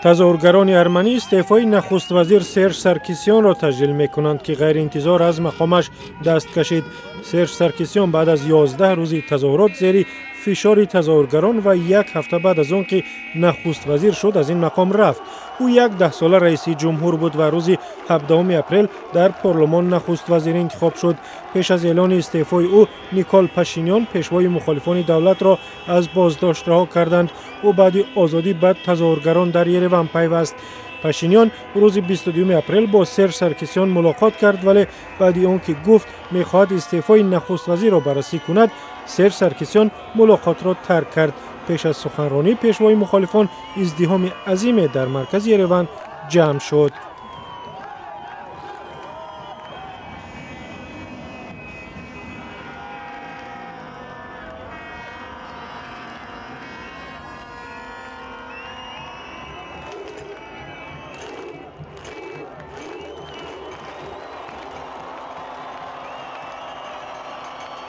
Тазоҳургарони арманӣ истеъфои нахуствазир Серж Саркисёнро таҷлил мекунанд, ки ғайриинтизор аз мақомаш даст кашид. Серж Саркисён баъд аз 11 рӯзи тазоҳурот зери фишори тазоҳургарон ва як ҳафта баъд аз он ки нахуствазир шуд, аз ин мақом рафт. Ӯ як даҳсола раиси ҷумҳур буд ва рӯзи 17 апрел дар парлумон нахуствазир интихоб шуд. Пеш аз эълони истеъфои ӯ Никол Пашинян, пешвои мухолифони давлатро аз боздошт раҳо карданд. Ӯ баъди озодӣ ба тазоҳургарон дар Ереван пайваст. Пашинян рӯзи 22 апрел бо Серж Саркисён мулоқот кард, вале баъди он ки гуфт, мехоҳад истеъфои нахуствазирро баррасӣ кунад, Серж Саркисён мулоқотро тарк кард. Пеш аз суханронии пешвои мухолифон издиҳоми азиме дар маркази Ереван ҷамъ шуд.